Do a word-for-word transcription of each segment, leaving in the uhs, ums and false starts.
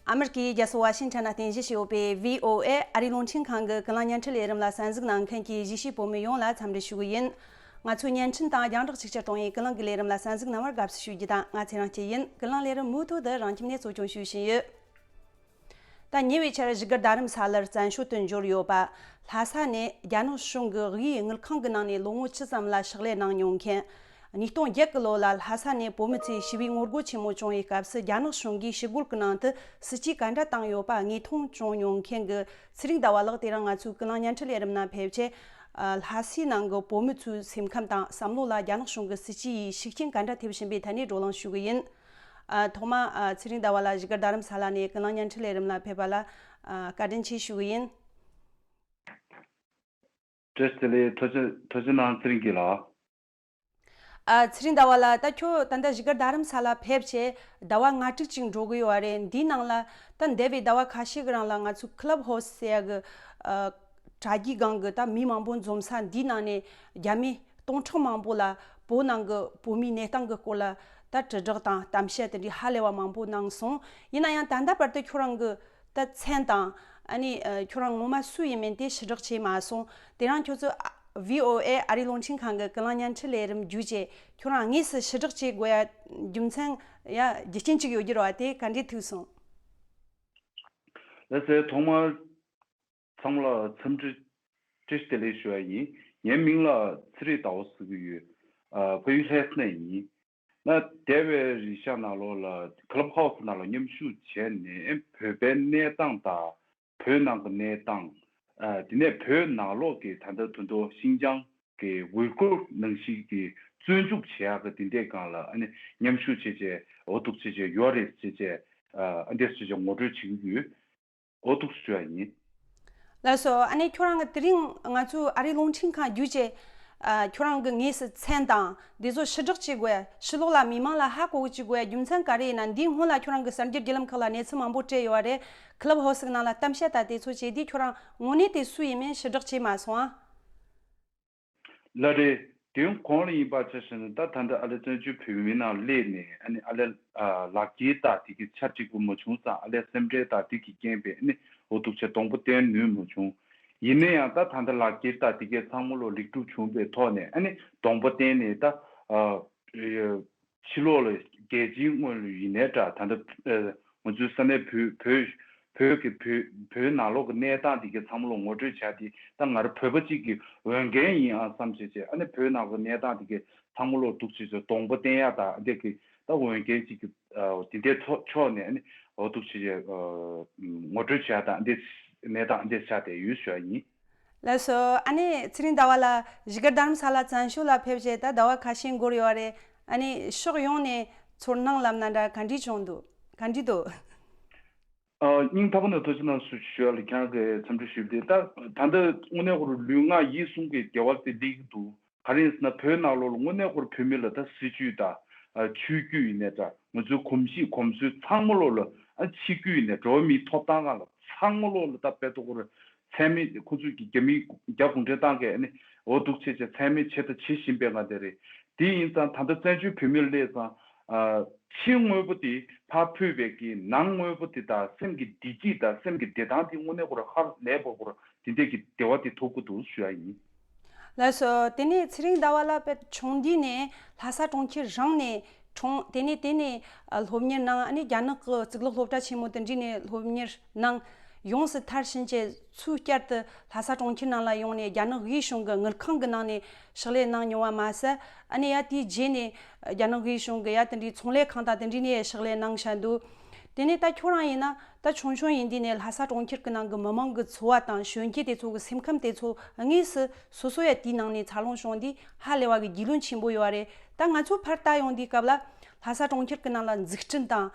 ཨ་མི་རི་ཀའི་རྒྱལ་ས་ཝ་ཤིང་ཊོན་ན་རྟེན་གཞི་བྱས་ཡོད་པའི་བྷི་ཨོ་ཨེ་ཨ་རིའི་རླུང་འཕྲིན་ཁང་གི་ཀུན་གླེང་བརྙན་འཕྲིན་ལས་རིམ་ལ་གསན་གཟིགས་གནང་མཁན་གྱི་གཞིས་བྱེས་བོད་མི་ཡོངས་ལ་འཚམས་འདྲི་ཞུ་གི་ཡིན། ང་ཚོའི་བརྙན་འཕྲིན་དང་རྒྱང་བསྒྲགས་ཆིག་སྒྱུར་གཏོང་བའི་ཀུན་གླེང་གི་ལས་རིམ་ལ་གསན་གཟིགས་གནང་བར་དགའ་བསུ་ཞུ་རྒྱུ་དང་། ང་ཚེ་རིང་སྐྱིད་ཡིན། ཀུན་གླེང་ལས་རིམ་མུ་མཐུད་དུ་རང་ཁྱིམ་ནས་གཙོ་སྐྱོང་ཞུ་བཞིན་ཡོད། ད་ཉེ་བའི་ཆར་བཞུགས་སྒར་རྡ་རམ་ས་ལར་བཙན་བྱོལ་དུ་འབྱོར་ཡོད་པ། ལྷ་ས་ནས་རྒྱ་ནག་གཞུང་གི་དབུས་དངུལ་ཁང་གི་ནང་ནས་ལོ་ངོ་བཅུ་ཙམ་ལ་ཕྱག་ལས་གནང་མྱོང་མཁན། ཉིས་སྟོང་བརྒྱད་གི་ལོ་ལ་ལྷ་ས་ནས་བོད་མི་ཚོས་ཞི་བའི་ངོ་རྒོལ་ཆེན་མོ་བྱུང་བའི་སྐབས་སུ་རྒྱ་ནག་གཞུང་གིས་ཞི་རྒོལ་གྱི་ནང་དུ་སྲིད་ཇུས་ག་འདྲ་བཏང་ཡོད་པ་དངོས་མཐོང་བྱུང་མྱོང་མཁན་གྱི་ཚེ་རིང་ཟླ་བ་ལགས་དེ་རིང་ང་ཚོའི་ཀུན་གླེང་བརྙན་འཕྲིན་ལས་རིམ་ནང་ཕེབས་ཆེད། ལྷ་སའི་ནང་གི་བོད་མི་ཚོའི་སེམས་ཁམས་དང་བསམ་བློ་ལ་རྒྱ་ནག་གཞུང་གི་སྲིད་ཇུས་ཡིས་ཤུགས་རྐྱེན་ག་འདྲ་ཐེབས་བཞིན་པའི་ཐད་ནས་བགྲོ་གླེང་ཞུ་གི་ཡིན། ཨ། ཐོག་མ། ཨ། ཚེ་རིང་ཟླ་བ་ལགས་བཞུགས་སྒར་རྡ་རམ་ས་ལ་ནས་ཀུན་གླེང་བརྙན་འཕྲིན་ལས་རིམ་ལ་ཕེབས་པ་ལ། ཨ། བཀའ་དྲིན་ཆེ་ཞུ་གི་ཡིན། བཀྲ་ཤིས་བདེ་ལེགས། ཐུགས་རྗེ་ཐུགས་རྗེ་གནང་ཚེ་རིང་སྐྱིད་ལགས། ཨ། ཚེ་རིང་ཟླ་བ་ལགས། ད་ཁྱོད་ད་ལྟ་བཞུགས་སྒར་རྡ་རམ་ས་ལ་ཕེབས་བྱས་ཟླ་བ་ལྔ་དྲུག་ཅིག་འགྲོ་གི་ཡོད་རེད། འདིའི་ནང་ལ་ད་འདས་པའི་ཟླ་བ་ཁ་ཤས་ཀྱི་རིང་ལ་ང་ཚོའི་ཀླབ་ཧའོ་སི་ཟེར་ཡ་གི། ཨ། དྲ་རྒྱའི་སྒང་གི་ད་མི་མང་པོ་འཛོམས་ས་འདིའི་ནང་ནས་རྒྱ་མི་སྟོང་ཕྲག་མང་པོ་ལ་བོད་ནང་གི་བོད་མིའི་གནས་སྟངས་ཀྱི་སྐོར་ལ་ད་དྲིལ་བསྒྲགས་དང་གཏམ་བཤད་དེ་འདྲའི་ཧ་ལས་པ་མང་པོ་གནང་སོང་། ཡིན་ན་ཡང་ད་ལྟ་བར་དུ་ཁྱོད་རང་གི་ད་མཚན་དང་། ཨ་ནི། ཨ། ཁྱོད་རང་ངོ་མ་སུ་ཡིན་མིན་དེ་ཕྱིར་བསྒྲགས་བྱས་མ་སོང་། དེ་རིང་ཁྱོད་ཚོ། ཨ། བྷི་ཨོ་ཨེ་ཨ་རིའི་རླུང་འཕྲིན་ཁང་གི་ཀུན་གླེང་བརྙན་འཕྲིན་ལས་རིམ་བརྒྱུད་བྱས་ཁྱོད་རང་དངོས་སུ་ཕྱིར་བསྒྲགས་བྱེད་དགོས་ཡ་རྒྱུ་མཚན་ཡ་རྒྱུ་རྐྱེན་གཅིག་ཡོད་རྒྱུ་རེད་བ། དེ་ག་འདྲས་ཐུག་སོང་། ལགས་སེ། ཐོག་མར་ཚང་མ་ལ་འཚམས་འདྲི་བཀྲ་ཤིས་བདེ་ལེགས་ཞུ་བ་ཡིན། ངའི་མིང་ལ་ཚེ་རིང་ཟླ་བ་ཟེར་གྱི་ཡོད། ཨ། ཕ་ཡུལ་ལྷ་ས་ནས་ཡིན། ན་འདས་པའི་རེས་གཟའ་ནང་ལོགས་ལ་ཀླབ་ཧའོ་སི་ནང་ལ་མཉམ་ཞུགས་བྱས་ནས་བོད་པའི་གནས་སྟངས་དང་། བོད་ནང་གི་གནས་སྟངས། ཨ། དེ་ནས་བོད་ནང་ལོགས་ཀྱི་ད་ལྟ་དུས་ཐོག་ཤིན་ཅང་གི་ཝུའི་གུར་ནང་བཞིན་གྱི་བཙོན་འཇུག་བྱེད་ཡག་གི་དེ་འདྲའི་སྒང་ལ་ཨ་ནི་མཉམ་ཞུགས་བྱས་བྱས་འོ་ཐུག་བྱས་བྱས་ཡོད་རེད་བྱས་བྱས། ཨ། འདི་བྱས་བྱས་ངོ་སྤྲོད་བྱེད་ཀྱི་ཡོད། འོ་ཐུག་ཞུ་བ་ཡིན། ལགས་སོ། ཨ་ནི་ཁྱོད་རང་གི་དེ་རིང་ང་ཚོའི་ཨ་རིའི་རླུང་འཕྲིན་ཁང་བརྒྱུད་བྱས། ཨ། ཁྱོད་རང་གི་དངོས་སུ་མཚན་དང་འདི་ཚོ་ཕྱིར་བསྒྲགས་བྱེད་དགོས། ཕྱི་ལོགས་ལ་མི་མང་ལ་ཧ་གོ་གི་བྱེད་དགོས་རྒྱུ་མཚན་ག་རེ་ཡིན་ན། འདིའི་སྔོན་ལ་ཁྱོད་རང་གི་གསར་འགྱུར་བརྒྱུད་ལམ་ཁག་ལ་གནས་ཚུལ་མང་པོ་སྤྲད་ཡོད་རེད། ཀླབ་ཧའོ་སི་གི་ནང་ལ་གཏམ་བཤད་དང་དེ་ཚོ་བྱས་དུས་ཁྱོད་རང་དངོས་གནས་དེ་སུ་ཡིན་མིན་ཕྱིར་བསྒྲགས་བྱས་མ་སོང་ཨ། ལགས་རེད། དེ་གོང་ལ་ཡིན་པ་ཆ་བཞག་ན་ད་ད་ལྟ་ཨ་ལེ་བཙན་བྱོལ་བོད་མིའི་ནང་སླེབས་ནས་ཨ་ནི་ཨ་ལེ། ཨ། ལག་འཁྱེར་དང་དེ་གི་ཆ་འགྲིག་པོ་མ་བྱུང་ཙང་ཨ་ལེ་སེམས་ཁྲལ་དང་དེ་གི་རྐྱེན་པས་ཨ་ནི་འོ་ཐུག་བྱས་གདོང་པ་བསྟན་ནུས་མ་བྱུང་། ཡིན་ན་ཡང་ད་ད་ལྟ་ལག་འཁྱེར་དང་དེ་གའི་ཚང་མ་ལོ་ལེགས་གྲུབ་བྱུང་བའི་ཐོག་ནས་ཨ་ནི་གདོང་པ་བསྟན་ནས་ད། ཨ། ཕྱི་ལོགས་ལ་རྒྱལ་སྤྱིའི་ངོས་ལ་ཡིན་ནའི་འདྲ། ད་ལྟ་ཨ་ང་ཚོའི་ས་གནས་བོད་བོད་བོད་ཀྱི་བོད་བོད་ནང་ལོགས་ཀྱི་གནས་སྟངས་དེ་གའི་ཚང་མ་ལ་ངོ་སྤྲོད་བྱ་དེ་ད་ང་རང་བོད་པ་གཅིག་གི་འོས་འགན་ཡིན་ཨང་བསམ་བྱས་བྱས། ཨ་ནི་བོད་ནང་གི་གནས་སྟངས་དེ་གའི་ཚང་མ་ལ་འདུག་བྱས་བྱས་གདོང་པ་བསྟན་ཡག་དང་འདི་གི་ད་འོས་འགན་གཅིག་གི་ཨ་དེ་འདྲའི་ཕྱོགས་ནས་ཨ་ནི་འོ་འདུག་བྱས་བྱས་ཨ་ངོ་སྤྲོད་བྱ་དང་འདི་གནས་སྟངས་འདི་ཆགས་བསྡད་ཡོད་ཞུ་བ་ཡིན། ལགས་སོ། ཨ་ནི་ཚེ་རིང་ཟླ་བ་ལགས་བཞུགས་སྒར་རྡ་རམ་ས་ལ་བཙན་བྱོལ་ལ་ཕེབས་བྱས་ད་ཟླ་བ་ཁ་ཤས་འགོར་ཡོད་རེད། ཨ་ནི་ཕྱོགས་ཡོངས་ནས་ཚོར་སྣང་ལབ་ན་འདྲ་ག་འདྲས་བྱུང་འདུག་ག་འདྲས་འདུག་ཨ། སྙིང་ཐག་པ་ནས་ཐུགས་རྗེ་གནང་ཞུ་ཞུ་ཡ་ལ་ཁྱེད་རང་གིས་འཚམས་འདྲི་ཞུས་ཏེ། ད་ད་ལྟ་དངོས་གནས་ཁོ་རང་ལུས་ངག་ཡིད་གསུམ་གྱི་བདེ་བ་དེ་སླེབས་ཀྱི་འདུག་ག་རེ་ཡིན་ཟེར་ན་བོད་ནང་ལོགས་ལ་དངོས་གནས་ཁོ་རང་བོད་མི་ལ་ད་སྲིད་ཇུས་དང་ཨ་ཆོས་བརྒྱུད་ཡིན་ནའི་འདྲ། ང་ཚོའི་གོམས་གཤིས་གོམས་སྲོལ་ཚང་མ་ལོགས་ལ་ཨ་ཕྱི་རྒྱུད་ཡིན་ནའི་འགྲོ་བ་མིའི་ཐོབ་ཐང་སྒང་ལ་ཚང་མ་ལོགས་ལ་ད་དཔེ་ཐོག་ཁོ་རང་ཚད་མེད། ཁོ་ཚོས་ཀྱི་རྒྱ་མི་རྒྱ་གུང་ཁྲན་ཏང་གིས་ཨ་ནི་འོ་འདུག་བྱས་བྱས་ཚད་མེད་བྱས་དང་བྱེད་བཞིན་པའི་སྒང་དེ་རེད། དེ་ཡིན་ཙང་ད་ལྟ་བཙན་བྱོལ་བོད་མིར་སླེབས་ཙང་ཨ་ཕྱི་དངོས་པོ་དེ་ཕར་ཕུད་པའི་གི་ནང་དངོས་པོ་དེ་དང་སེམས་ཀྱི་བདེ་སྐྱིད་དང་སེམས་ཀྱི་བདེ་ཐང་དེ་དངོས་གནས་ཁོ་རང་ཧ་ལས་པ་ཁོ་རང་དེ་འདྲས་ཀྱི་བདེ་བ་དེ་ཐོབ་ཀྱི་འདུག་ཞུ་ཡ་ཡིན། ལགས་སོ། དེ་ནས་ཚེ་རིང་ཟླ་བ་ལགས་དཔེ་ཆུང་དུས་ནས་ལྷ་ས་གྲོང་ཁྱེར་རང་ནས་འཁྲུངས། དེ་ནས་དེ་ནས་ཨ་སློབ་གཉེར་གནང་། ཨ་ནི་རྒྱ་ནག་གི་གཙུག་ལག་སློབ་གྲྭ་ཆེན་མོ་དེ་འདྲ་ནས་སློབ་གཉེར་གནང་། ཡོངས་སུ་མཐར་ཕྱིན་བྱས་ཚུར་བསྐྱར་དུ་ལྷ་ས་གྲོང་ཁྱེར་ནང་ལ་ཡོང་ནས་རྒྱ་ནག་དབུས་གཞུང་གི་དངུལ་ཁང་གི་ནང་ནས་ཕྱག་ལས་གནང་མྱོང་བ་མ་ཟད། ཨ་ནི་ཡ་དེའི་རྗེས་ནས་རྒྱ་ནག་དབུས་གཞུང་གི་ཡ་དེ་འདྲའི་ཚོང་ལས་ཁང་དང་དེ་འདྲའི་ནས་ཕྱག་ལས་གནང་བཞག་འདུག་དེ་ནས་ད་ཁྱོད་རང་ཡིན་ན་ད་ཆུང་ཆུང་ཡིན་དུས་ནས་ལྷ་ས་གྲོང་ཁྱེར་གྱི་ནང་གི་མི་མང་གི་འཚོ་བ་དང་གཞོན་སྐྱེས་དེ་ཚོ་གི་སེམས་ཁམས་དེ་ཚོ་དངོས་སུ་སོ་སོ་ཡ་དེའི་ནང་ནས་འཚར་ལོངས་བྱུང་དུས་ཧ་ལས་པ་གི་རྒྱུས་ལོན་ཆེན་པོ་ཡོད་རེད། ད་ང་ཚོ་ཕར་ལྟ་ཡོང་དུས་སྐབས་ལ་ལྷ་ས་གྲོང་ཁྱེར་གྱི་ནང་ལ་འཛུགས་སྐྲུན་དང་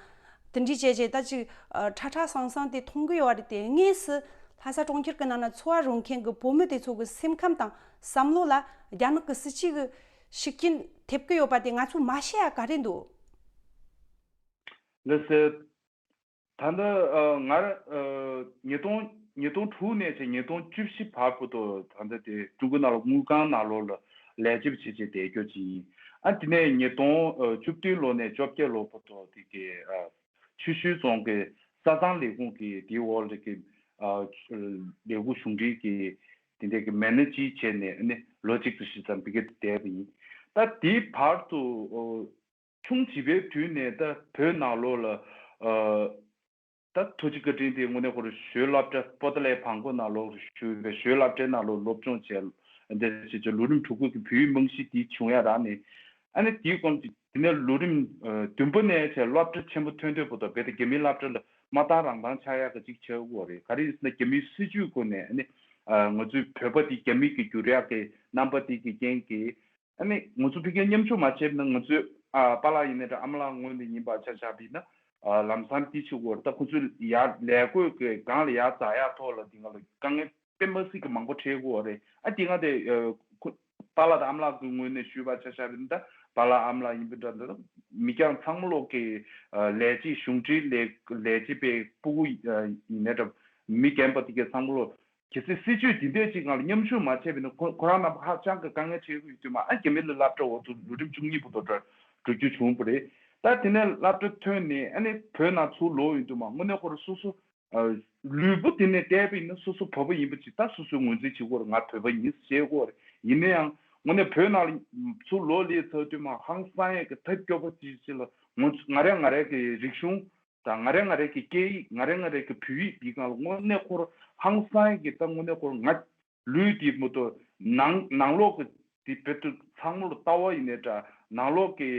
དེ་འདྲའི་བྱས་བྱས་ད་ཅིག་ཁྲ་ཁྲ་སང་སང་དེ་མཐོང་གི་ཡོད་རེད་དེ། དངོས་སུ་ལྷ་ས་གྲོང་ཁྱེར་གྱི་ནང་ན་འཚོ་བ་རོལ་མཁན་གྱི་བོད་མི་དེ་ཚོ་གི་སེམས་ཁམས་དང་བསམ་བློ་ལ་རྒྱ་ནག་གི་སྲིད་ཇུས་ཀྱི་ཤུགས་རྐྱེན་ཐེབས་ཀྱི་ཡོད་པ་དེ་ང་ཚོས་མ་ཤེས་ཡ་ག་རེ་འདུག་ལགས་སེ། ད་ལྟ་ཨ་ང་རང་ཨ་ཉིས་སྟོང་ཉིས་སྟོང་དྲུག་ནས་བྱས་ཉིས་སྟོང་བཅུ་བཞི་བར་བར་དུ་ད་ལྟ་དེ་ཀྲུང་གོ་ནང་ལ་དངུལ་ཁང་ནང་ལོགས་ལ་ལས་བྱེད་བྱས་བྱས་བསྡད་རྒྱུ་ཅིག་ཡིན། ཨ་དེ་ནས་ཉིས་སྟོང་བཅུ་བདུན་ལོ་ནས་བཅོ་བརྒྱད་ལོ་བར་དུ་དེ་གའི་ཨ་ཆུ་ཤུར་རྫོང་གི་ རྩྭ་ཐང་ལས་ཁུངས་ཀྱི་དེའི་འོག་ལ་གི་ཨ་ལས་ཁུངས་གཞུང་འབྲེལ་གྱི་དེ་འདྲའི་གི་མེ་ནེ་ཇི་བྱས་ནས་ཨ་ནི་ལོ་གཅིག་ཙམ་ཞིག་ཙམ་ཕ་གི་དེ་བསྡད་པ་ཡིན། ད་དེའི་བར་དུ་ཨོ་ཆུང་བྱིས་པའི་དུས་ནས་ད་བོད་ནང་ལོགས་ལ་ཨ་ད་ཐུགས་རྗེ་བཀའ་དྲིན་དེ་དངོས་གནས་ཁོ་རང་ཞོལ་སློབ་གྲྭ་པོ་ཏ་ལའི་བང་ཁོ་ནང་ལོགས་ཞུགས་པའི་ཞོལ་སློབ་གྲྭའི་ནང་ལོགས་སློབ་སྦྱོང་བྱས། འདི་བྱས་བྱས་ལོ་རིམ་དྲུག་པ་གི་བོད་ཡིག་རྨང་གཞི་དེ་བྱུང་ཡ་རག་ནས། ཨ་ནི་དེའི་གོང་གི་དེ་ནས་ལོ་རིམ་ཨ་བདུན་པ་ནས་བྱས་སློབ་གྲྭ་ཆེན་པོ་ཐོན་ཐོན་བར་དུ་རྦད་དེ་རྒྱ་མིའི་སློབ་གྲྭ་ལ་མ་བཏང་རང་བཏང་ཆགས་ཡག་གི་ཅིག་ཆགས་ཀྱི་ཡོད་རེད། ག་རེ་ཡིན་ཟེར་ན་རྒྱ་མིའི་སྲིད་ཇུས་སྒོ་ནས་ཨ་ནི་ཨ་ང་ཚོའི་བོད་པ་དེ་རྒྱ་མི་གི་འགྱུར་ཡག་གི་རྣམ་པ་དེ་གི་རྐྱེན་གྱིས། ཨ་ནི་ང་ཚོ་ཕ་གིར་མཉམ་ཞུགས་མ་བྱས་ན་ང་ཚོའི་ཨ་པཱ་ལགས་ཡིན་ནའི་འདྲ་ཨ་མ་ལགས་ངོས་ནས་ཡིན་པ་ཆ་བཞག་པ་ཡིན་ན་ཨ་ལམ་སང་དེ་ཆུ་བོར་ད་ཁོ་ཚོས་ཡར་ལས་བགོས་ཀྱི་སྒང་ལ་ཡར་འཛེག་ཡག་ཐོག་ལ་དེ་སྒང་ལ་དཀའ་ངལ་དཔེ་མ་སྲིད་ཀྱི་མང་པོ་འཕྲད་ཀྱི་ཡོད་རེད། ཨ་དེ་སྒང་དེ་ཨ་ཁོ་པཱ་ལགས་དང་ཨ་མ་ལགས་ཀྱི་ངོས་ནས་ཞུས་པ་ཆ་བཞག་པ་ཡིན་ན་ད་པཱ་ལགས་ཨ་མ་ལགས་ཡིན་པ་འདྲ་འདྲ་མི་རྐྱང་ཚང་མ་ལོག་གི་ཨ་ལས་བྱེད་གཞུང་འབྲེལ་ལས་ལས་བྱེད་པའི་སྤུ་གུ་ཨ་ཡིན་ནའི་འདྲ་མི་རྒན་པ་དེ་གས་ཚང་མ་ལོག་གལ་སྲིད་སྲིད་ཇུས་འདི་འདྲས་ཅིག་ནང་ལ་མཉམ་ཞུགས་མ་བྱས་པ་ཡིན་ན་ཁོ་ཁོ་རང་རྣམ་པ་ཧ་ཅང་གི་དཀའ་ངལ་འཕྲད་ཀྱི་ཡོད་དུས་མ་ཨ་རྒྱ་མི་ལ་སློབ་གྲྭ་འོག་ཏུ་ལོ་རིམ་བཅུ་གཉིས་པོ་དེ་འགྲོ་འགྲོ་རྒྱུ་བྱུང་བ་རེད། ད་དེ་ནས་སློབ་གྲྭ་ཐོན་ནས་ཨ་ནི་བོད་ནང་ཚུར་ལོག་ཡོང་དུས་མ་དངོས་གནས་ཁོ་རང་སོ་སོ་ཨ་ལུས་པོ་དེ་ནས་བལྟས་པ་ཡིན་ན་སོ་སོ་བོད་པ་ཡིན་པ་ཅིག་ད་སོ་སོས་ངོས་འཛིན་བྱེད་ཀྱི་ཡོད་རེད། ང་བོད་པ་ཡིན་ཟེར་བྱེད་ཀྱི་ཡོད་རེད། ཡིན་ན་ཡང་དངོས་གནས་བོད་ནང་ལ་ཚུར་ལོག་སླེབས་ཚར་དུས་མ་ཧང་སང་ཡས་ཀྱི་ཐབས་སྐྱོ་པོ་ཅིག་ཅིག་ལ་ང་ང་རང་ང་རང་གི་རིག་གཞུང་དང་ང་རང་ང་རང་གི་སྐད་ཡིག་ང་རང་ང་རང་གི་བོད་ཡིག་འདི་སྒང་ལ་དངོས་གནས་ཁོ་རང་ཧང་སང་གི་ད་དངོས་གནས་ཁོ་རང་ང་ལུས་འདི་མ་གཏོགས་ནང་ནང་ལོགས་ཀྱི་འདི་བོད་དུ་ཚང་མ་ལ་ལྟ་བ་ཡིན་ནའི་འདྲ་ནང་ལོགས་ཀྱི་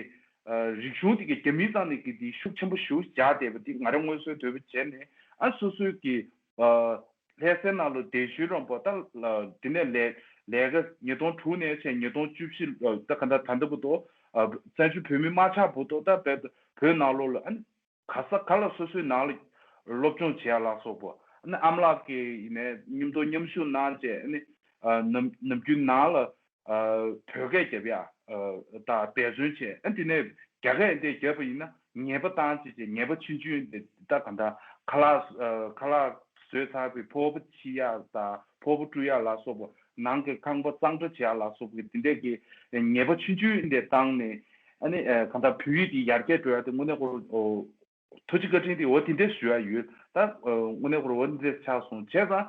ཨ་རིག་གཞུང་འདི་གི་རྒྱ་མིའི་རྩ་ནས་ཀྱི་འདི་ཤུགས་ཆེན་པོ་ཞེ་པོ་རྒྱག་བསྡད་པ་འདི་ང་རང་དངོས་སུ་དོད་པོ་བྱས་ནས་ཨ་སོ་སོའི་གི་ཨ་ལྷ་སའི་ནང་ལ་བསྡད་ཤུལ་རོང་པོ་ད་ལ་འདི་ནས་ལས་ལས་ཀ་ཉིས་སྟོང་དྲུག་ནས་བྱས་ཉིས་སྟོང་བཅུ་བཞི་ལ་ད་ག་འདྲ་ད་ལྟ་བར་དུ་ཨ་བཙན་བྱོལ་བོད་མི་མ་ཆགས་བར་དུ་ད་བོད་བོད་ནང་ལོགས་ལ་ཨ་ནི། ག་ས་ག་ལ་སོ་སོའི་ནང་ལ་སློབ་སྦྱོང་བྱེད་ཡ་ལ་སོགས་པ། ཨ་ནི་ཨ་མ་ལགས་ཀྱིས་ཡིན་ནའི་མཉམ་དུ་མཉམ་ཞུགས་གནང་བྱས་ཨ་ནི་ཨ་ནམ་ནམ་རྒྱུན་ནང་ལ་ཨ་བོད་སྐད་རྒྱབ་ཡ་ཨ་དང་འབད་བརྩོན་བྱས་ཨ་དེ་ནས་རྒྱ་སྐད་འདི་རྒྱབ་པ་ཡིན་ན་ཉེས་པ་བཏང་བྱས་བྱས་ཉེས་པ་ཆུང་ཆུང་འདི་ད་ག་འདྲ་ཁ་ལག་ཨ་ཁ་ལག་བཟོས་ཚར་བའི་ཕོར་པ་ཕྱི་ཡ་དང་ཕོར་པ་བཀྲུ་ཡ་ལ་སོགས་པ་ནང་གི་ཁང་པ་གཙང་སྦྲ་བྱེད་ཡ་ལ་སོགས་པའི་དེ་འདྲས་ཀྱི་ཉེས་པ་ཆུང་ཆུང་འདི་བཏང་ནས་ཨ་ནི་ཨ་ག་འདྲ་བོད་ཡིག་འདི་ཡར་རྒྱས་འགྲོ་ཡ་དེ་དངོས་གནས་ཁོ། ཐུགས་རྗེ་བཀའ་དྲིན་དེ་འོ་དེ་འདྲས་ཞུ་ཡ་ཡོད། ད་དངོས་གནས་ཁོ་རང་འོ་འདི་འདྲས་ཆགས་སོང་བྱས་ཙང་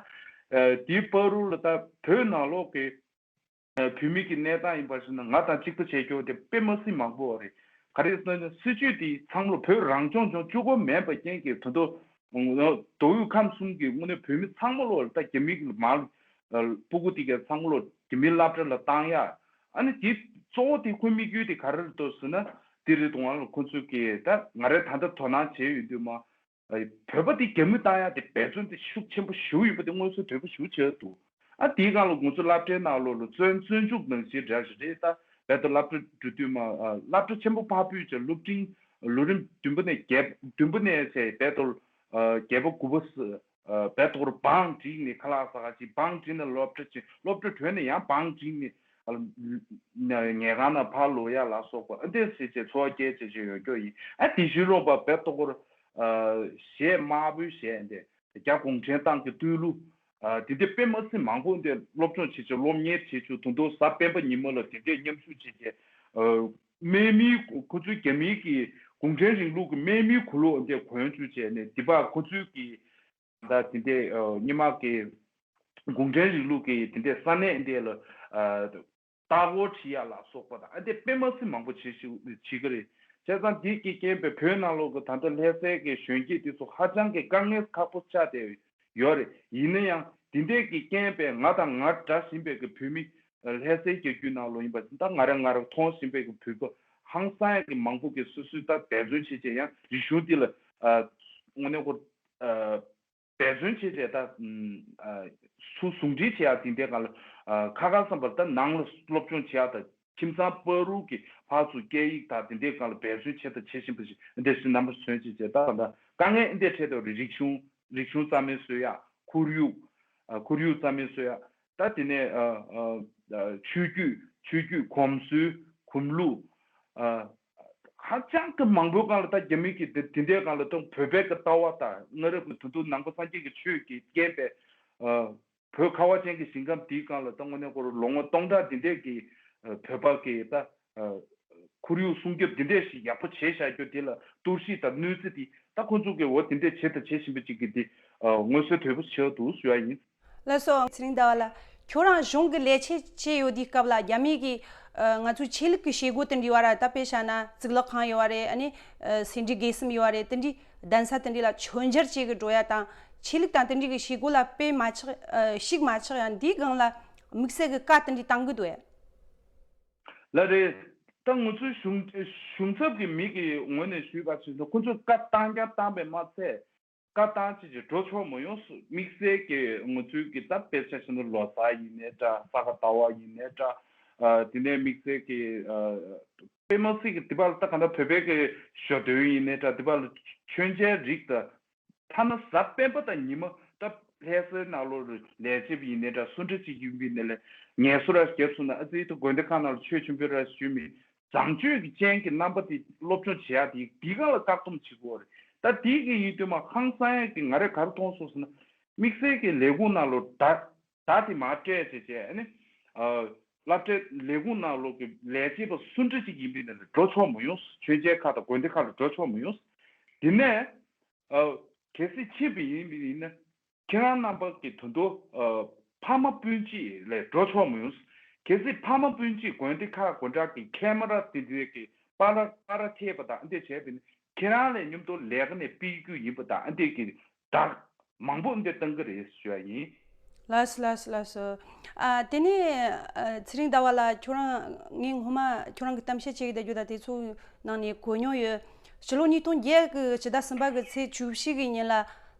དེའི་བར་དུ་ལ་ད་བོད་ནང་ལོགས་ཀྱི་བོད་མི་གི་གནས་སྟངས་ཡིན་པར་ཞུ་ན་ང་དང་གཅིག་པ་བྱས་ཀྱོག་དེ་དཔེ་མ་སྲིད་མང་པོ་རེད། ག་རེ་ཟེར་ན་སྲིད་ཇུས་དེ་ཚང་མ་ལ་བོད་རང་སྐྱོང་ལྗོངས་བཅུ་དགོས་མེད་པ་རྐྱེན་གྱིས་ད་དུང་མདོ་དབུས་ཁམས་གསུམ་གྱི་དངོས་གནས་བོད་མི་ཚང་མ་ལོག་ལ་ད་རྒྱ་མི་གི་མར་སྤུ་གུ་དེ་ག་ཚང་མ་ལོག་རྒྱ་མི་སློབ་གྲྭ་ལ་བཏང་ཡ། ཨ་ནི་དེ་གཙོ་བོ་དེ་ཁོའི་དམིགས་ཡུལ་དེ་ག་རེ་རེད་འདུག་ཟེར་ན། དེ་རེད་འདུག་ང་ལ་ཁོ་ཚོས་ཀྱིས་ད་ང་རས་ད་ལྟ་དོ་སྣང་བྱས་ཡོད་དུས་མ། བོད་པ་དེ་རྒྱ་མི་བཏང་ཡ་དེ་འབད་བརྩོན་དེ་ཤུགས་ཆེན་པོ་ཞེ་པོ་ཡོད་པ་དེ་མངོན་གསལ་དོད་པོ་ཞེ་པོ་བྱས་འདུག་ཨ་དེའི་སྒང་ལ་ང་ཚོ་སློབ་གྲྭའི་ནང་ལོགས་ལ་བཙོན་བཙོན་འཇུག་ནང་བཞིན་འདྲ་ཞིག་རེད། ད་རྦད་དེ་སློབ་གྲྭ་འགྲོ་དུས་མ་སློབ་གྲྭ་ཆེན་པོ་ཕར་ཕུད་ཀྱང་སློབ་འབྲིང་ལོ་རིམ་བདུན་པ་ནས་བརྒྱད་བདུན་པ་ནས་བྱས་རྦད་དེ་བརྒྱད་པ་དགུ་པ། བལ་དོར་བང་བསྒྲིགས་ནས་ཁ་ལག་ཟ་ག་ཅིག་བང་བསྒྲིགས་ནས་སློབ་གྲྭ་ཅིག་སློབ་གྲྭ་གྲོལ་ནས་ཡང་བང་བསྒྲིགས་ནས་ཉལ་ཁང་ནང་ཕར་ལོག་ཡ་ལ་སོགས་པ་ཨ་འདྲས་བྱས་བྱས་འཚོ་བ་སྐྱེལ་བྱས་བྱས་ཡོང་རྒྱུ་ཡིན། ཨ་དེ་བཞིན་རོགས་པ་བལ་དོར་གཞས་དམར་པོའི་གཞས་འདི་རྒྱ་གུང་ཁྲན་ཏང་གི་བསྟོད་གླུ་དེ་འདྲས་དཔེ་མ་སྲིད་མང་པོ་འདི་སློབ་སྦྱོང་བྱས་བྱས་སློབ་གཉེར་བྱས་བྱས་ད་དུང་གཟའ་སྤེན་པ་ཉིན་མོ་ལ་དེ་འདྲས་མཉམ་ཞུགས་བྱས་བྱས། དམག་མིའི་ཁོ་ཚོའི་རྒྱ་མིའི་གི་གུང་ཁྲན་རིང་ལུགས་ཀྱི་དམག་མིའི་གོས་ལོག་འདི་གོན་བཅུག་བྱས་ནས་དེ་བར་ཁོ་ཚོའི་གི་ད་དེ་འདྲའི་ཨ་སྔོན་མ་གི་གུང་ཁྲན་རིང་ལུགས་ཀྱི་དེ་འདྲའི་ས་གནས་འདི་ལ་ཨ་ལྟ་སྐོར་བྱེད་ཡ་ལ་སོགས་པ་དང་ཨ་འདི་དཔེ་མ་སྲིད་མང་པོ་བྱེད་ཞིག་བྱེད་ཀྱི་རེད། བྱས་ཙང་འདི་གི་རྐྱེན་པས་བོད་ནང་ལོགས་ཀྱི་ད་ལྟ་ལྷ་སའི་གི་གཞོན་སྐྱེས་དེ་ཚོ་ཧ་ཅང་གི་དཀའ་ངལ་ཁག་པོ་ཆགས་བསྡད་ཡོད་རེད། ཡིན་ན་ཡང་དེ་འདྲས་ཀྱི་རྐྱེན་པས་ང་དང་ང་འདྲ་བཞིན་པའི་གི་བོད་མི་ལྷ་སའི་རྒྱལ་རྒྱུད་ནང་ལོགས་ཡིན་པ་ད་ང་རང་ང་རང་མཐོང་བཞིན་པའི་གི་བོད་པ་ཧང་སང་ཡ་གི་མང་པོ་གི་སོ་སོའི་ད་འབད་བརྩོན་བྱེད་བྱེད་ཡང་རིག་གཞུང་འདི་ལ་ཨ་དངོས་གནས་ཁོ་ཨ་འབད་བརྩོན་བྱེད་བྱེད་ད་ཨ་སུ་ཟུང་འབྲེལ་བྱེད་ཡ་དེ་འདྲའི་སྒང་ལ་ཨ་ཁ་ཁ་བསམ་པར་ད་ནང་ལ་སློབ་སྦྱོང་བྱེད་ཡ་ད་ཁྱིམ་ཚང་བར་དུ་གི་ཕར་ཚུར་སྐད་ཡིག་ད་དེ་འདྲའི་སྒང་ལ་འབད་བརྩོན་བྱེད་ད་བྱེད་བཞིན་པ་ཞིག་འདི་སུ་རྣམ་པ་མཚོན་བྱེད་བྱེད་ད་ད་དཀའ་ངལ་འདི་འདྲའི་འཕྲད་དེ་རིག་གཞུང་རིག་གཞུང་རྩ་མེད་བཟོ་ཡ་ཁོར་ཡུག་ཨ་ཁོར་ཡུག་རྩ་མེད་བཟོ་ཡ། ད་དེ་ནས་ཨ་ཨ་ཨ་ཆོས་བརྒྱུད་ཆོས་བརྒྱུད་གོམས་སྲོལ་གོམས་ལུགས་ཨ་ཧ་ཅང་གི་མང་པོའི་སྒང་ལ་ད་རྒྱ་མི་གི་དེ་དེ་འདྲའི་སྒང་ལ་ད་བོད་པའི་གི་ལྟ་བ་དང་སྔ་རབས་ཀྱི་ད་དུང་ནང་པ་སངས་རྒྱས་ཀྱི་ཆོས་ཀྱི་རྐྱེན་པས་ཨ་བོད་ཁ་བ་ཅན་གྱི་ཞིང་ཁམས་འདིའི་སྒང་ལ་ད་དངོས་གནས་ཁོ་རང་ལོ་ངོ་སྟོང་ཕྲག་འདི་འདྲས་ཀྱི་ཨ་བོད་པ་གི་ད་ཨ་ཁོར་ཡུག་སྲུང་སྐྱོབ་འདི་འདྲས་ཞིག་ཡག་པོ་བྱས་བཞག་རྒྱུ་དེ་ལ་གཏོར་བཤིག་དང་གནོད་འཚེ་དེ་ ད་ཁོང་ཚོ་གི་འོ་དེ་འདྲས་བྱེད་དང་བྱེད་བཞིན་པ་ཅིག་གི་དེ་མངོན་གསལ་དོད་པོ་ཞིག་འདུག་ཞུ་ཡ་ཡིན། ལགས་སོ། ཚེ་རིང་ཟླ་བ་ལགས། ཁྱོད་རང་གཞུང་གི་ལས་བྱེད་བྱས་ཡོད་དུས་སྐབས་ལ་རྒྱ་མི་གིས་ང་ཚོའི་ཆོས་ལུགས་ཀྱི་བྱེད་སྒོ་དེ་འདྲ་བ་ར་ད་དཔེ་བཞག་ན་གཙུག་ལག་ཁང་ཡོད་བ་རེད། ཨ་ནི་སེ་འབྲས་དགེ་གསུམ་ཡོད་བ་རེད། དེ་འདྲའི་གདན་ས་དེ་འདྲ་ལ་མཆོད་མཇལ་བྱེད་གི་འགྲོ་ཡ་དང་ཆོས་ལུགས་དང་དེ་འདྲ་གི་བྱེད་སྒོ་ལ་དཔེ་མ་ཆགས་ཨ་ཞིག་མ་ཆགས་ཡ་འདིའི་སྒང་ལ་དམིགས་བསལ་གི་བཀའ་དེ་འདྲ་བཏང་གི་འདུག་ཡ། ལགས་རེད། ད་ང་ཚོའི་གཞུང་གཞུང་ཚབ་ཀྱི་མི་གི་ངོས་ནས་ཞུས་པ་ཞིག་ན་ཁོ་ཚོས་བཀའ་བཏང་ཀྱང་བཏང་པས་མ་ཚད། བཀའ་བཏང་ཅི་ཅི་འགྲོ་ཆོག་མ་ཡོང་། དམིགས་བསལ་གྱི་ང་ཚོའི་གི་ད་དཔེ་ཆ་བཞག་ན་ལོ་གསར་ཡིན་ནའི་འདྲ། ས་ག་ཟླ་བ་ཡིན་ནའི་འདྲ། ཨ་དེ་ནས་དམིགས་བསལ་གྱི་ཨ་དཔེ་མ་སྲིད་ཀྱི་དེ་བར་ད་ག་འདྲ་བོད་པའི་གི་ཞོ་སྟོན་ཡིན་ནའི་འདྲ། དེ་བར་ལ་མཆོད་མཇལ་རིགས་དང་། ཐ་ན་གཟའ་སྤེན་པ་དང་ཉི་མ་ད་ལྷ་སའི་ནང་ལོགས་ལ་ལས་བྱེད་པ་ཡིན་ནའི་འདྲ། སུ་འདྲ་ཅིག་ཡིན་པ་ཡིན་ནའི་ལས་ངལ་གསོ་ར་བརྒྱབ་སོང་ན་ཨ་ཙི་ད་དགོན་སྡེ་ཁག་ནང་ལ་ཆོས་ཆེན་པོའི་ར་ཞུས་མི། བཟང་སྤྱོད་ཀྱི་ཅན་གྱི་རྣམ་པ་དེ་སློབ་སྦྱོང་བྱེད་ཡག་དེ་དེའི་སྒང་ལ་བཀག་སྡོམ་བྱེད་དགོས་རེད། ད་དེའི་གི་ཡིན་དུས་མ་ཧང་སང་ཡག་གི་ང་རས་ག་རེ་མཐོང་སོང་ཟེར་ན། དམིགས་བསལ་གྱི་ལས་ཁུངས་ནང་ལོགས་བརྡ་བརྡ་དེ་མར་སྤྲད་བྱས་བྱས་ཨ་ནི། ཨ་སློབ་གྲྭའི་ལས་ཁུངས་ནང་ལོགས་ཀྱི་ལས་བྱེད་པ་སུ་འདྲ་ཅིག་ཡིན་པ་ཡིན་ནའི་འགྲོ་ཆོག་མ་ཡོང་། མཆོད་མཇལ་ཁག་དང་དགོན་སྡེ་ཁག་ལ་འགྲོ་ཆོག་མ་ཡོང་། དེ་ནས་ཨ་གལ་སྲིད་ཕྱིན་པ་ཡིན་པ་ཡིན་ན། ཁྱེད་རང་རྣམ་པ་གི་དོན་དུ་ཨ་ཕ་མ་སྤུན་མཆེད་ལ་འགྲོ་ཆོག་མ་ཡོང་། གལ་སྲིད་ཕ་མ་སྤུན་མཆེད་དགོན་སྡེ་ཁག་དགོན་གྲྭ་གི་ཁེ་མ་ར་དེ་འདྲའི་གི་པར་པར་འཐེབས་པ་དང་འདི་བྱས་པ་ཡིན་ན་ཁྱེད་རང་ལས་མཉམ་དུ་ལས་ཀ་ནས་ཕུད་རྒྱུ་ཡིན་པ་དང་འདི་གི་བརྡ་མང་པོ་འདི་བཏང་གི་རེད་ཞུ་ཡ་ཡིན། ལགས་སོ་ལགས་སོ་ལགས་སོ། ཨ་དེ་ནས་ཨ་ཚེ་རིང་ཟླ་བ་ལགས། ཁྱོད་རང་ངས་སྔོན་མ་ཁྱོད་རང་གི་གཏམ་བཤད་བྱེད་ཀྱི་བསྡད་རྒྱུ་དང་དེ་ཚོའི་ནང་ནས་གོ་མྱོང་ཡོད། ཕྱི་ལོ་ཉིས་སྟོང་བརྒྱད་གི་ཕྱི་ཟླ་གསུམ་པ་གི་ཚེས་བཅུ་བཞི་གི་ཉིན་ལ་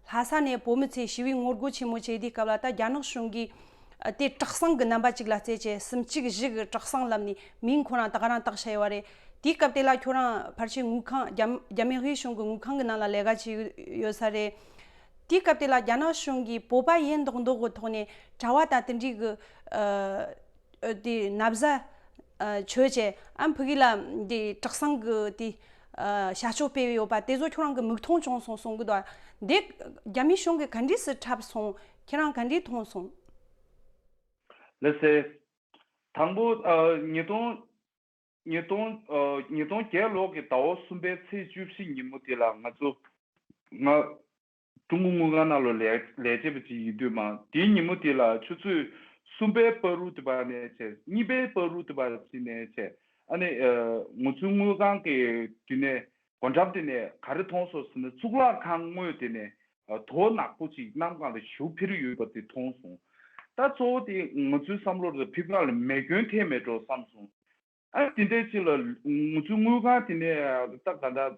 ལྷ་ས་ནས་བོད་མི་ཚོས་ཞི་བའི་ངོ་རྒོལ་ཆེན་མོ་བྱས་དུས་སྐབས་ལ་ད་རྒྱ་ནག་གཞུང་གིས་ཨ་དེ་དྲག་ཟིང་གི་རྣམ་པ་ཅིག་ལ་བརྩིས་བྱས་སུམ་གཅིག་བཞི་གི་དྲག་ཟིང་ལབ་ནས་མིང་ཁོ་རང་ད་ག་རང་བཏགས་བཞག་ཡོད་པ་རེད། དེའི་སྐབས་དེ་ལ་ཁྱོད་རང་ཕལ་ཆེར་དངུལ་ཁང་རྒྱ་རྒྱ་མི་དབུས་གཞུང་གི་དངུལ་ཁང་གི་ནང་ལ་ལས་ཀ་བྱས་ཡོད་ས་རེད། དེའི་སྐབས་དེ་ལ་རྒྱ་ནག་གཞུང་གིས་བོད་པ་ཡིན་མདོག་མདོག་གི་ཐོག་ནས་གྲྭ་བ་དང་དེ་འདྲའི་གི་ཨ་ཨ་དེ་ན་བཟའ་ཨ་བྱོས་བྱས་ཨ་ཕ་གི་ལ་དེ་དྲག་ཟིང་གི་དེ་ཨ་བྱ་སྤྱོད་སྤེལ་ཡོད་པ་དེ་ཚོ་ཁྱོད་རང་གི་མིག་མཐོང་བྱུང་སོང་གསུང་གི་འདུག་དེ་རྒྱ་མི་གཞུང་གིས་ག་འདྲས་སེ་འཁྲབ་སོང་། ཁྱེད་རང་ག་འདྲས་མཐོང་སོང་། ལགས་སེ། དང་པོ་ཨ་ཉིས་སྟོང་ཉིས་སྟོང་ཨ་ཉིས་སྟོང་བརྒྱད་ལོ་གི་ཟླ་བ་གསུམ་པའི་ཚེས་བཅུ་བཞི་ཉིན་མོ་དེ་ལ་ང་ཚོ་ང་ཀྲུང་གོ་དངུལ་ཁང་ནང་ལ་ལས་ལས་བྱེད་པ་ཅིག་ཡིན་དུས་མ་དེའི་ཉིན་མོ་དེ་ལ་ཆུ་ཚོད་གསུམ་པའི་བར་དུ་དེ་བར་ནས་བྱས། གཉིས་པའི་བར་དུ་དེ་བར་ཅིག་ནས་བྱས། ཨ་ནི་ཨ་ང་ཚོའི་དངུལ་ཁང་གི་དེ་ནས་སྒོ་འགྲམ་དེ་ནས་ག་རེ་མཐོང་སོང་ཟེར་ན། གཙུག་ལག་ཁང་ངོས་དེ་ནས་ཨ་དོ་ནག་པོ་ཅིག་གནམ་གང་ལ་ཞུ་འཕུར་ཡོད་པ་དེ་མཐོང་སོང་། ད་གཙོ་བོ་དེ་ང་ཚོའི་བསམ་བློ་ལ་ཕིབས་ཁ་ལ་མེ་སྐྱོན་ཐེབས་མེད་འགྲོ་བསམ་སོང་། ཨ་དེ་འདྲའི་ཅིག་ལ་ང་ཚོའི་དངུལ་ཁང་དེ་ནས་ད་ག་འདྲ་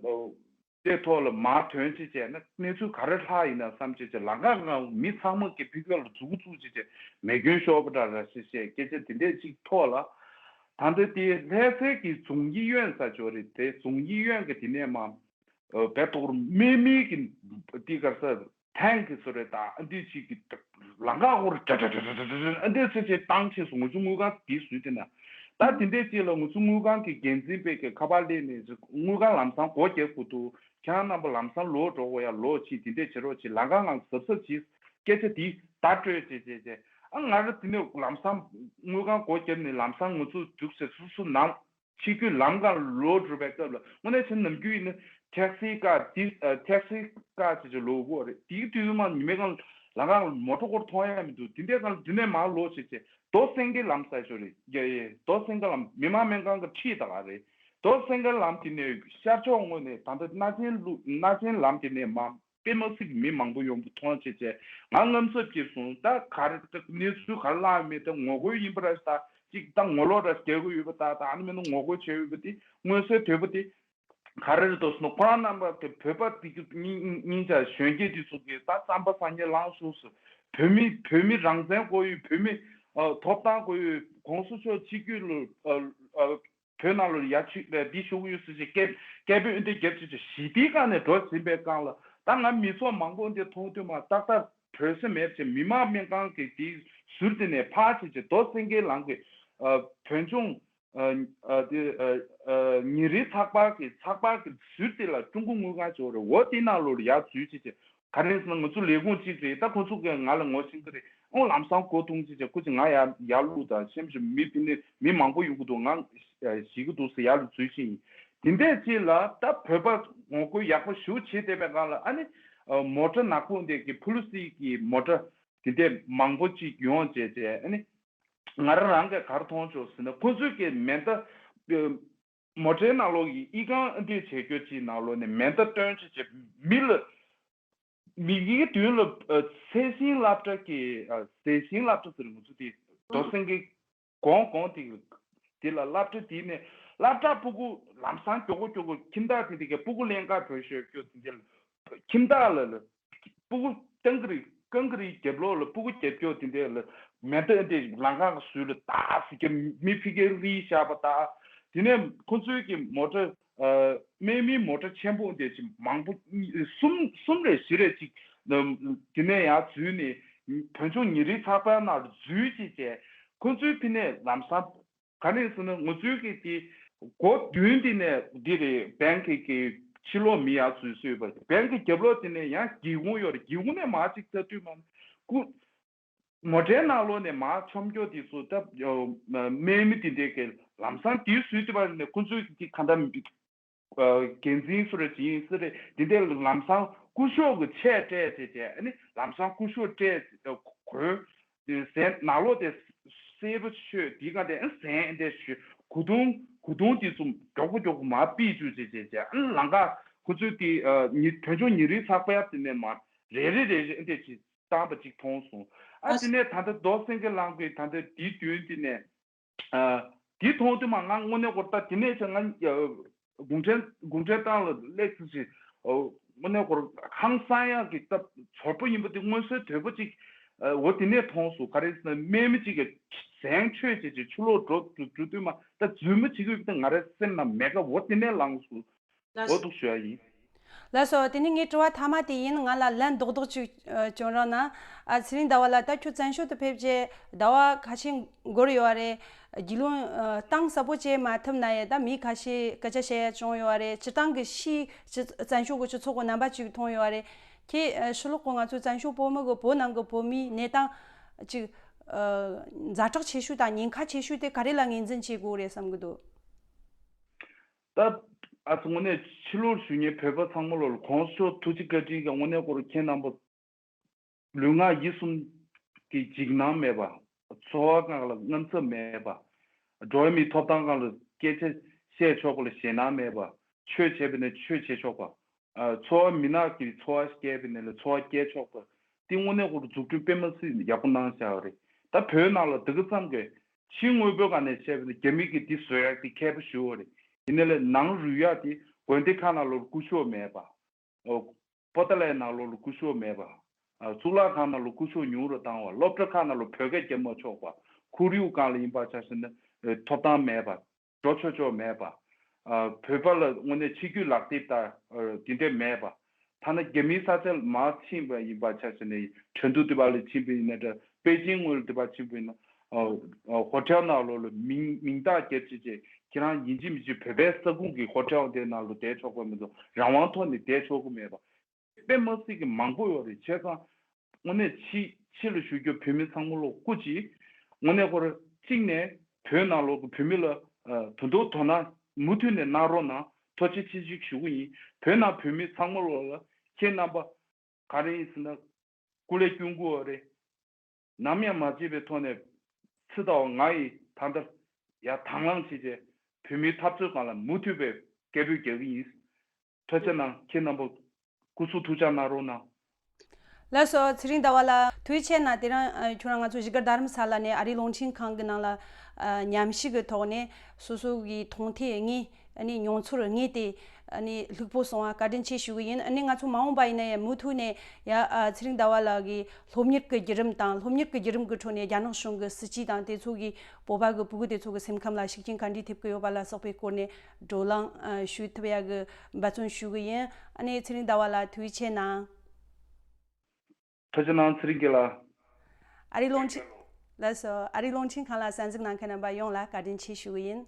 དེ་ཐོག་ལ་མར་ཐོན་ཅིག་བྱས་ན་གནས་ཚུལ་ག་རེ་ལྷག་ཡིན་ན་བསམ་བྱས་བྱས། ལམ་ཁ་སྒང་མི་ཚང་མ་གི་ཕིབས་ཁ་ལ་མཛུ་གུ་བཙུགས་ཅིག་བྱས་མེ་སྐྱོན་ཤོར་བ་འདྲ་ར་ཞེས་བཤད་སྐད་ཆ་དེ་འདྲའི་ཅིག་ཐོག་ལ། ད་ལྟ་དེ་ལྷ་སའི་གི་རྫོང་གི་གཡོན་ས་ཅིག་རེད། དེ་རྫོང་གི་གཡོན་གི་དེ་ནས་མར་ཨ་བལ་ཏོག་རུ་མེ་མེ་གི་དེ་ག་ས་ཐེངས་ཀྱི་བཟོ་རེད། ད་ཨ་འདི་ཅིག་གི་ལམ་ཁ་འོག་རུ་ཏྲ་ཏྲ་ཨ་འདི་ཚེ་ཆེ་བཏང་ཆེ་སོང་། ང་ཚོ་དངུལ་ཁང་དེ་བཟོས་དེ་ན། ད་དེ་འདྲའི་ཅིག་ལ་ང་ཚོ་དངུལ་ཁང་གི་འགན་འཛིན་པས་ཀྱི་ཁ་པར་སླེབས་ནས་དངུལ་ཁང་ལམ་སང་སྒོ་རྒྱག་དགོས་འདུག་ཁྱེད་རང་རྣམ་པ་ལམ་སང་ལོག་འགྲོ་དགོས་ཡ། ལོག་ཅིག་དེ་འདྲས་བྱེད་རོགས་ཅིག་ལམ་ཁ་ནང་གཟབ་གཟབ་ཅིག་སྐད་ཆ་དེ་བརྡ་སྤྲོད་ཅེས་བྱས་བྱས། ཨ་ང་ར་དེ་ནས་ལམ་སང་དངུལ་ཁང་སྒོ་བརྒྱབ་ནས་ལམ་སང་ང་ཚོ་རྒྱུགས་ཟེར་སོ་སོ་ནང་ཆིག་སྒོའི་ལམ་ཁར་ལོག་འགྲོ་བའི་སྐབས་ལ་དངོས་གནས་བྱས་ན་ནམ་རྒྱུན་ཡིན་ན་ཐེག་སི་ཀ་དེ་ཨ་ཐེག་སི་ཀ་ཅེས་ཅེས་ལོག་དགོས་རེད། དེའི་དུས་སུ་མ་ཉི་མའི་སྒང་ལམ་ཁར་མོ་ཊ་སྐོར་མཐོང་ཡ་མི་འདུག་དེ་འདྲའི་སྒང་དེ་ནས་མར་ལོག་བྱས་བྱས་རྡོ་སེང་གེ་ལམ་ཟེར་ཞིག་རེད། ཡ་ཡ་རྡོ་སེང་གེ་ལམ་མི་དམངས་སྨན་ཁང་གི་འཁྲིས་ད་ག་རེད། རྡོ་སེང་གེ་ལམ་དེ་ནས་ཤར་ཕྱོགས་ངོས་ནས་ད་ལྟ་སྣ་ཆེན་ལུ་སྣ་ཆེན་ལམ་དེ་ནས་མར་དཔེ་མ་སྲིད་མི་མང་པོ་ཡོང་གི་མཐོང་བྱས་བྱས་ང་དངངས་འཚབ་སྐྱེས་སོང་། ད་ག་རེ་ད་གནས་ཚུལ་ག་རེ་བསླངས་ཡོད་མེད། ད་ངོ་རྒོལ་ཡིན་པ་ར་ད་ཅིག་ད་ངོ་ལོག་ར་རྒྱག་གི་ཡོད་པ། ད་ད་ཨ་ནི་མིན་ན་ངོ་རྒོལ་བྱས་ཡོད་པ་དེ་མངོན་གསལ་དོད་པོ་དེ་ག་རེ་རེད་འདུག་ཟེར་ན། ཁོ་རང་རྣམ་པ་དེ་བོད་པ་དེ་གི་སྙིང་སྙིང་རྗེ་གཞོན་སྐྱེས་དེ་ཚོ་གི་ད་རྩམ་པ་ཟ་སྙིང་ལངས་སོང་ཟེར། བོད་མི་བོད་མི་རང་བཙན་དགོས་ཡོད། བོད་མི་ཨ་ཐོབ་ཐང་དགོས་ཡོད། གོང་ས་མཆོག་ཆིག་སྒྱུར་ལ་ཨ་ཨ་བོད་ནང་ལ་ཡར་ཆིག་ལ་འདི་ཞུ་གི་ཡོད་ཟེར་ཞིག་སྐད་སྐད་འབོད་འདི་རྒྱབ་ཅིག་ཅིག་ཞི་བདེའི་སྒང་ནས་འགྲོ་ཟིན་པའི་སྒང་ལ་ད་ང་མི་ཚོགས་མང་པོ་འདི་མཐོང་དུས་མ་ཏག་ཏག་བྲོས་ས་མེད་ཅེས་མི་དམངས་སྨན་ཁང་གི་དེའི་ཟུར་དེ་ནས་ཕར་ཅིག་ཅིག་རྡོ་སེང་གེ་ལམ་གི་ཨ་བོད་ལྗོངས་ཨ་ཨ་དེ་ཨ་ཨ་ཉིན་རེའི་ཚགས་པར་གི་ཚགས་པར་གི་ཟུར་དེ་ལ་ཀྲུང་གོ་དངུལ་ཁང་ཅིག་ཡོད་རེད། འོ་དེ་ནང་ལོགས་ལ་ཡར་འཛུལ་ཅིག་ཅིག་ག་རེ་ཟེར་ན་ང་ཚོ་ལས་ཁུངས་གཅིག་རེད། ད་ཁོ་ཚོ་གིས་ང་ལ་ངོ་ཤེས་ཀྱི་རེད། ཨོ་ལམ་སང་སྒོ་བརྡུང་ཅིག་བྱས་ཁོ་ཚོས་ང་ཡར་ཡར་བླུགས་དང་། ཤེས་མི་ཤེས་མི་དེ་ནས་མི་མང་པོ་ཡོང་གི་འདུག་ང་ཞེད་ཀྱི་འདུག་ཟེར་ཡར་ལ་འཛུལ་ཕྱིན་ཡིན། དེ་འདྲས་ཅིག་ལ་ད་བོད་པ་ངོ་རྒོལ་ཡག་པོ་ཞེ་པོ་བྱེད་བསྡད་པའི་སྒང་ལ་ཨ་ནི་མོ་ཊ་ནག་པོ་འདི་གི་ཕུ་ལུ་སི་གི་མོ་ཊ་དེ་འདྲས་མང་པོ་ཅིག་ཡོང་བྱས་བྱས་ཨ་ནི་ང་རང་རང་གིས་ག་རེ་མཐོང་བྱུང་ཟེར་ན་ཁོ་ཚོས་ཀྱི་མེ་མདའ་མོ་ཊའི་ནང་ལོགས་ཀྱི་ཨི་ཁུང་ཨ་འདྲས་བྱེད་རྒྱུ་ཅིག་ནང་ལོགས་ནས་མེ་མདའ་བཏོན་བྱས་བྱས་མི་ལ། མི་ཡི་མདུན་ལ་ཨ་གསལ་ཤིང་སློབ་གྲྭ་གི་ཨ་གསལ་ཤིང་སློབ་གྲྭ་ཟེར་ང་ཚོ་དེ་རྡོ་སེང་གེ་གོང་གོང་དེ་དེ་ལ་སློབ་གྲྭ་དེ་ནས་སློབ་གྲྭ་སྤུ་གུ་ལམ་སང་མགྱོགས་པོ་མགྱོགས་པོ་ཁྱིམ་བདག་དེ་དེ་གའི་སྤུ་གུ་ལེན་ག་བྲོས་ཤོག་ཁྱོད་དེ་འདྲ་ལ་ཁྱིམ་བདག་ལ་ལ་སྤུ་གུ་ཏང་གི་རི་ཀང་གི་རི་རྒྱབ་ལོགས་ལ་སྤུ་གུ་རྒྱབ་སྐྱོར་དེ་འདྲ་ལ་མེ་མདའ་དེ་ལམ་ཁ་ཟུར་ལ་ཏག་ཟེར་གྱི་མི་ཕི་གེ་རི་བཞག་པ་དང་དེ་ནས་ཁོ་ཚོའི་གི་མོ་ཊ། ཨ་དམག་མིའི་མོ་ཊ་ཆེན་པོ་འདི་ཅིག་མང་པོ་གཉིས་གསུམ་གསུམ་རེ་བཞི་རེ་ཅིག་དེ་ནས་ཡར་འཛུལ་ནས་བོད་ལྗོངས་ཉིན་རེའི་ཚགས་པར་ནང་འཛུལ་ཅིག་བྱས་ཁོ་ཚོའི་ཕི་ནས་ལམ་སང་ག་ནས་ཟེར་ན་ང་ཚོའི་གི་དེ་སྒོ་མདུན་དེ་ནས་འདི་རེད་བེང་གི་གི་ཕྱི་ལོགས་མི་ཡར་འཛུལ་སྲོལ་ཡོད་པ་བེང་གི་རྒྱབ་ལོགས་དེ་ནས་ཡང་སྒེའུ་ཁུང་ཡོད་རེད་སྒེའུ་ཁུང་ནས་མར་ཅིག་ལྟ་དུས་མ་ནི་སྐུ། མོ་ཊའི་ནང་ལོགས་ནས་མར་མཆོང་རྒྱུ་དེ་ཚོ་ད་དམག་མི་དེ་འདྲས་ཀྱི་ལམ་སང་དེའི་ཟུར་དེ་བར་ནས་ཁོ་ཚོའི་གི་ག་འདྲ་འགན་འཛིན་སུ་རེད་ཇི་ཡིན་སུ་རེད་དེ་འདྲས་ལམ་སང་སྐུ་ཞབས་ཀྱི་ཆས་སྤྲས་བྱས་བྱས་ཨ་ནི་ལམ་སང་སྐུ་ཞབས་སྤྲས་གོན་ཟས་ནང་ལོགས་དེ་སེར་པོ་ཆོས་དེ་ག་དེ་ཟས་དེ་ཞུ་གུ་དུང་གུ་དུང་དེ་ཚོ་མགྱོགས་པོ་མགྱོགས་པོ་མར་ཕུད་བཅུག་བྱས་བྱས་བྱས་ཨ་ནི་ལམ་ཁ་ཁོ་ཚོའི་དེ་ཉི་བོད་ལྗོངས་ཉིན་རེའི་ཚགས་པར་དེ་ནས་མར་རེ་རེ་རེ་རེ་ཨ་འདྲས་ཅིག་བཏང་པ་ཅིག་མཐོང་སོང་། ཨ་ཨ་དེ་ནས་ད་ལྟ་རྡོ་སེང་གེ་གླང་པོའི་ད་ལྟ་དེའི་མདུན་དེ་ནས་ཨ་དེ་མཐོང་དུས་མ་ང་དངོས་གནས་སྐོར་ད་དེ་ནས་ཆ་ང་གུང་ཁྲན་གུང་ཁྲན་ཏང་ལ་སླེབས་ཚུལ་ཞིག་དངོས་གནས་སྐོར་ཧང་སང་ཡག་གི་སྟབས་ཚོར་པོ་ཡིན་པ་དེ་མངོན་གསལ་དོད་པོ་ཅིག་འོ་དེ་ནས་མཐོང་སོང་། ག་རེ་ཟེར་ན་དམག་མི་གཅིག་གིས་གཟན་འཕྲོད་བྱས་ཅིག་ཕྱི་ལོགས་འགྲོ་འགྲོ་དུས་མ་ད་རྫུན་མ་བྱེད་ཀྱི་ཡོད་པ་དེ་ང་རའི་སེམས་ནང་མེད་ཀ་འོ་དེ་ནས་ལངས་སོང་། འོ་འདུག་ཞུ་ཡ་ཡིན། ལགས་སོ། དེ་ནས་ངའི་དྲི་བ་མཐའ་མ་དེ་ཡིན། ང་ལ་ལན་རྡོག་རྡོག་ཅིག་ཨ་བྱུང་རོགས་གནང་། ཨ་ཚེ་རིང་ཟླ་བ་ལགས། ད་ཁྱོད་བཙན་བྱོལ་དུ་ཕེབས་རྗེས་ཟླ་བ་ཁ་ཤས་འགོར་ཡོད་རེད། རྒྱུས་ལོན་ཨ་གཏིང་ཟབ་པོ་བྱེད་མ་ཐུབ་ན་ཡང་ད་མི་ཁ་ཤས་སྐད་ཆ་བཤད་ཡ་བྱུང་ཡོད་རེད། སྤྱིར་བཏང་གི་ཕྱིའི་སྤྱི་བཙན་བྱོལ་གྱི་སྤྱི་ཚོགས་ཀྱི་རྣམ་པ་ཅིག་མཐོང་ཡོད་རེད། ཁྱེད་ཨ་ཕྱི་ལོགས་གི་ང་ཚོའི་བཙན་བྱོལ་བོད་མི་གི་བོད་ནང་གི་བོད་མིའི་གནས་སྟངས་ཅིག་ཨ་ཛ་དྲག་ཆེ་ཤོས་དང་ཉེན་ཁ་ཆེ་ཤོས་དེ་ག་རེ་ལ་ངོས་འཛིན་བྱེད་དགོས་རེད་བསམ་གི་འདུག་ད་ཨ་ཚོ་དངོས་གནས་ཕྱི་ལོགས་བཞུགས་མཁན་བོད་པ་ཚང་མ་ལོ་ལ་གོང་ས་མཆོག་ཐུགས་རྗེ་བཀའ་དྲིན་གྱིས་དངོས་གནས་སྐོར་ཁྱེད་རྣམ་པ་ལུས་ངག་ཡིད་གསུམ་གྱི་འཇིགས་སྣང་མེད་པ། འཚོ་བ་སྒང་ལ་དངངས་འཚབ་མེད་པ། འགྲོ་བ་མིའི་ཐོབ་ཐང་སྒང་ལ་སྐད་ཆ་བཤད་ཆོག་པ་ལ་ཞེད་སྣང་མེད་པ། ཆོས་བྱས་པ་ནས་ཆོས་བྱེད་ཆོག་པ། ཨ་འཚོ་བ་མི་ནག་གི་འཚོ་བ་སྐྱེལ་བ་ནས་ལ་འཚོ་བ་སྐྱེལ་ཆོག་པ། དེ་དངོས་གནས་སྐོར་འཛུགས་སྐྲུན་དཔེ་མ་སྲིད་ཡག་པོ་གནང་བཞག་པ་རེད། ད་བོད་ནང་ལ་འདི་ག་ཙམ་གྱི་ཕྱི་དངོས་པོའི་སྒང་ནས་བཤད་པ་ན་རྒྱ་མི་གིས་འདི་བཟོ་ཡག་གི་མཁས་པོ་ཞུ་བ་རེད། ཡིན་ནའི་ལས་ནང་རུལ་ཡག་དེ་དགོན་སྡེ་ཁག་ནང་ལོགས་སྐུ་ཞབས་མེད་པ། ཨོ། པོ་ཏཱ་ལའི་ནང་ལོགས་ལ་སྐུ་ཞབས་མེད་པ། ཨ་གཙུག་ལག་ཁང་ནང་ལ་སྐུ་ཞབས་ཉུང་རུ་བཏང་བ། སློབ་གྲྭ་ཁག་ནང་ལ་བོད་སྐད་རྒྱབ་མ་ཆོག་པ། ཁོར་ཡུག་སྒང་ལ་ཡིན་པ་ཆ་བཞག་ན་ཨེ་ཐོབ་ཐང་མེད་པ། འགྲོ་ཆོག་ཆོག་མེད་པ། ཨ་བོད་པ་ལ་དངོས་གནས་ཆིག་སྒྱུར་ལག་དེབ་དང་ཨ་དེ་འདྲས་མེད་པ། ཐ་ན་རྒྱ་མིའི་ས་ཆ་ལ་མར་ཕྱིན་པ་ཡིན་པ་ཆ་བཞག་ན་ཁྲིན་ཏུའུ་དེ་བ་ལ་ཕྱིན་པ་ཡིན་ན་འདྲ། པེ་ཅིང་ངོས་ལ་དེ་བ་ཕྱིན་པ་ཡིན་ན། ཨ་ཨ་ཧོ་ཊེལ་ནང་ལོགས་ལ་མིང་མིང་རྟགས་བརྒྱབ་བྱས་བྱས་ཁྱེད་རང་ཡིན་གཅིག་མིན་གཅིག་བོད་པའི་ས་ཁུངས་ཀྱི་ཧོ་ཊེལ་དེ་ནང་ལ་བསྡད་ཆོག་པ་མི་འདུག་རང་དབང་ཐོག་ནས་བསྡད་ཆོག་གི་མེད་པ། དཔེ་མ་སྲིད་ཀྱི་མང་པོ་ཡོད་རེད། བྱས་ཙང་དངོས་གནས་ཕྱི་ཕྱི་ལ་བཞུགས་རྒྱུ་བོད་མི་ཚང་མ་ལོ་སྐུ་མཁྱེན། དངོས་གནས་ཁོ་རང་གཅིག་ནས་བོད་ནང་ལོགས་ཀྱི་བོད་མི་ལ་ཨ་དོན་དུ་དོ་སྣང་མུ་མཐུད་ནས་གནང་རོགས་གནང་། ཐུགས་རྗེ་ཆེ་ཞུ་གི་ཡིན། བོད་ནང་བོད་མི་ཚང་མ་ལོ་ལ་ཁྱེད་རྣམ་པ་ག་རེ་ཡིན་ཟེར་ན་སྐུ་ལས་སྐྱོན་དགོས་པ་རེད། ནམ་ཡང་མ་བརྗེད་པའི་ཐོག་ནས་ཚེ་ཟླ་བ་ང་ཡིས་ད་ལྟ་ཡར་དང་བླངས་བྱས་རྗེས་བོད་མིའི་འཐབ་རྩོད་སྒང་ལ་མུ་མཐུད་པའི་སྐད་འབོད་རྒྱག་གི་ཡིན། ཐུགས་རྗེ་གནང་། ཁྱེད་རྣམ་པ་སྐུ་གཟུགས་ཐུགས་ཅག་གནང་རོགས་གནང་། ལགས་སོ། ཚེ་རིང་ཟླ་བ་ལགས་ཐུགས་རྗེ་ཆེ་གནང་། དེ་རིང་ཨ་ཁྱོད་རང་ང་ཚོ་བཞུགས་སྒར་རྡ་རམ་ས་ལ་ནས་ཨ་རིའི་རླུང་འཕྲིན་ཁང་གི་ནང་ལ་ཨ་མཉམ་ཞུགས་ཀྱི་ཐོག་ནས་སོ་སོ་གི་མཐོང་ཐོས་དངོས་ཨ་ནི་མྱོང་ཚོར་དངོས་དེ་ཨ་ནི་ལྷུག་པོ་གསུང་བ་བཀའ་དྲིན་ཆེ་ཞུ་གི་ཡིན། ཨ་ནི་ང་ཚོ་མ་འོངས་པ་ཡིན་ན་ཡང་མུ་མཐུད་ནས་ཡ་ཨ་ཚེ་རིང་ཟླ་བ་ལགས་ཀྱི་སློབ་གཉེར་གྱི་བརྒྱུད་རིམ་དང་སློབ་གཉེར་གྱི་བརྒྱུད་རིམ་གྱི་ཁྲོད་ནས་རྒྱ་ནག་གཞུང་གི་སྲིད་བྱུས་དང་དེ་ཚོ་གི་བོད་པ་གི་ཕྲུ་གུ་དེ་ཚོ་གི་སེམས་ཁམས་ལ་ཤུགས་རྐྱེན་ག་འདྲས་ཐེབས་ཀྱི་ཡོད་པ་ལ་སོགས་པའི་སྐོར་ནས་བགྲོ་གླེང་ཨ་ཞུ་ཐུབ་ཡག་གི་འབད་བརྩོན་ཞུ་གི་ཡིན། ཨ་ནི་ཚེ་རིང་ཟླ་བ་ལགས་ཐུགས་རྗེ་ཆེ་གནང་། ཐུགས་རྗེ་གནང་། ཚེ་རིང་རྒན་ལགས། ཨ་རིའི་རླུང་འཕྲིན། ལགས་སོ། ཨ་རིའི་རླུང་འཕྲིན་ཁང་ལ་གསན་གཟིགས་གནང་མཁན་རྣམ་པ་ཡོངས་ལ་བཀའ་དྲིན་ཆེ་ཞུ་གི་ཡིན།